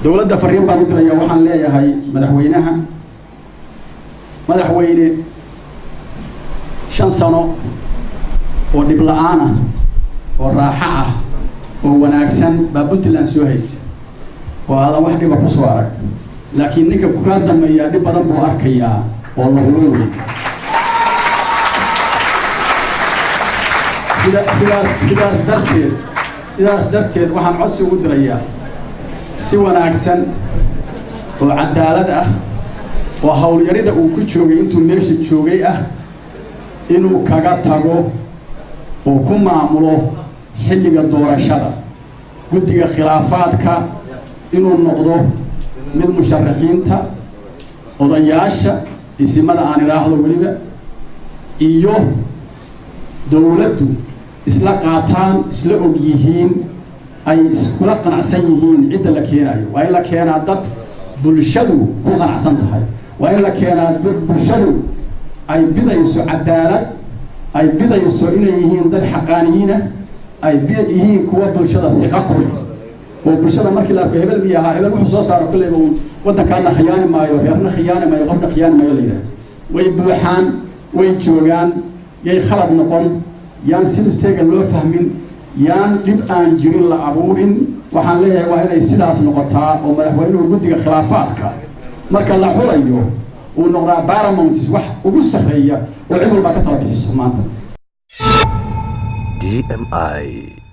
Dowladda fariin baan u diraya. Waxaan leeyahay madaxweynaha: madaxweyne, 5 sano oo dhib la'aan ah oo raaxo ah oo wanaagsan baa Puntland soo haysa oo aadan wax dhiba ku soo arag, laakiin ninka kaa dambeeyaa dhib badan buu arkayaa oo la hubo wey. Sidaas darteed waxaan codsi ugu dirayaa si wanaagsan oo cadaalad ah oo howlyarida uu ku joogay intuu meesha joogay ah inuu kaga tago oo ku maamulo xilliga doorashada guddiga khilaafaadka, inuu noqdo mid musharaxiinta, odayaasha, isimada aan idhaahdo weliba, iyo dowladdu isla qaataan, isla og yihiin, ay iskula qanacsan yihiin cidda la keenayo. Waa in la keenaa dad bulshadu ku qanacsan tahay. Waa in la keenaa dad bulshadu ay bidayso cadaalad, ay bidayso inay yihiin dad xaqaaniyiina, ay bid yihiin kuwa bulshada hiqa ku leh, oo bulshada markii la arko, hebel miya ahaa, hebel wuxuu soo saaro kolleyba uun waddankaana khiyaani maayo, reerna khiyaani maayo, qofna khiyaani maayo la yidhaahdo. Way buuxaan, way joogaan. Yay khalad noqon, yaan si mistake loo fahmin, yaan dhib aan jirin la abuurin. Waxaan leeyahay waa inay sidaas noqotaa oo madaxweynuhu guddiga khilaafaadka marka la xulayo uu noqdaa paramount, wax ugu sarreeya oo cid walbaa ka tala bixiso maanta. DMI.